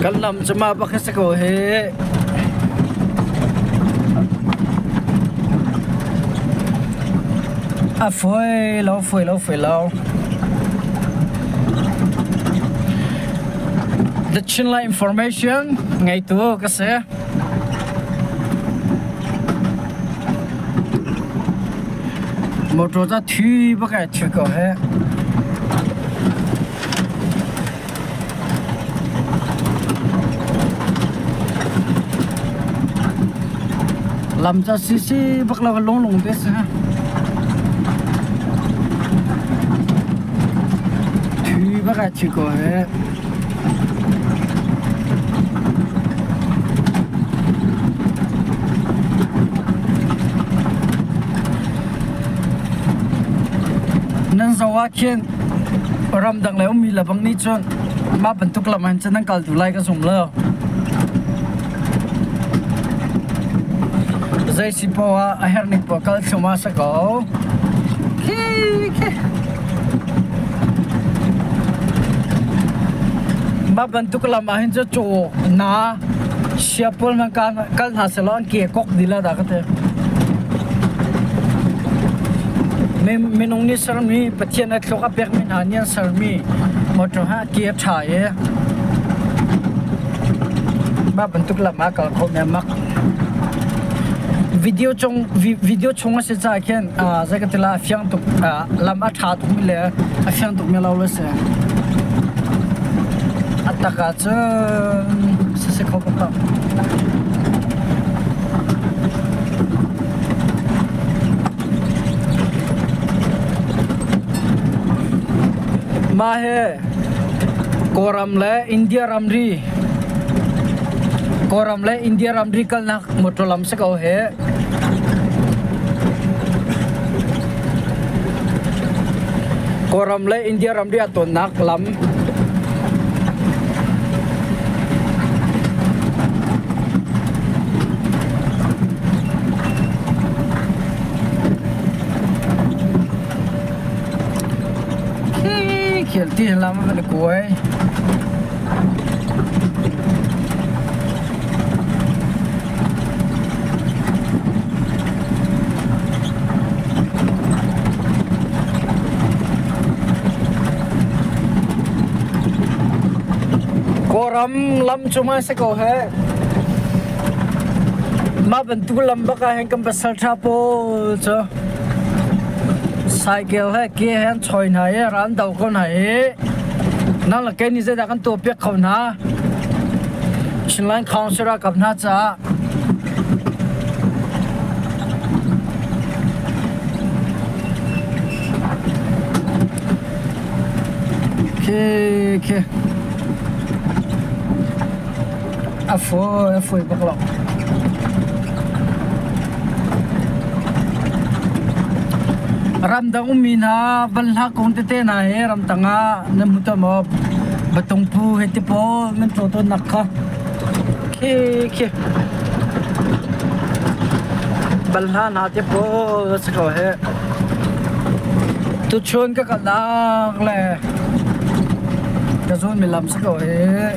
Kan lam cu mah bak hi si ko hi. A fawi lo, fawi lo, fawi lo. The Chinland Information ngeitu ka si. Motor ca thi bak ai thi ko he. Lam ca sisi bak lo lung lung te si. Thi bak ai thi ko he. Nan zoh ah khin ramdang le ummi le bang nih cun mah bantuk lam ah cun nan kal duh lai ka zum lo. Zei si poah ah a herh ning poah kal thluahmah si ko. Khi khi. Mah bantuk lam ah hin cu caw na sia pawl hmanh kal hna sehlaw an ke kok dih la dah ka ti. Minung nih sermi Pathian a thluak a pekmi hna nih an sermi motor ha ke a ṭha i mah bantuk lam ah kal khawh mi mak. Video chung video chung a si caah khin zei ka ti la a fiang tuk lam a ṭha tuk mi le a fiang tuk mi lo le si. A tak ah cun si kho bak lo. Mah hi Kawlram le India ramri Kawlram le India ramri kalnak motor lam si ko hi. Kawlram le India ramri aa tonnak lam. Khi khel ti lam a van kuai. Kawlram lam cungah si ko he. Mah bantuk lam bak ah hin kan pasal ṭha pawl cu cycle he ke he an choi hna i ral an do ko hna i nang le kei nih zeidah kan tuah piak kho hna? Chinland Council ralkap hna caah Khi khi a fawi a fawi bak lo. Ramdang ummi hna banhla kung tete hna hi ramtang ah nan hmu tawn maw? Batungpu he ti pawl nan ṭaw tawnnak kha khi khi balhla hna te pawl a si ko hih. Tuchun ka kalnak le ka zulmi lam si ko hih.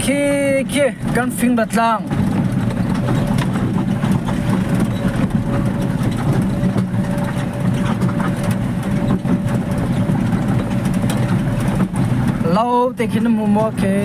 Khi khi kan fing tlang. Lo te khin mu mo khi.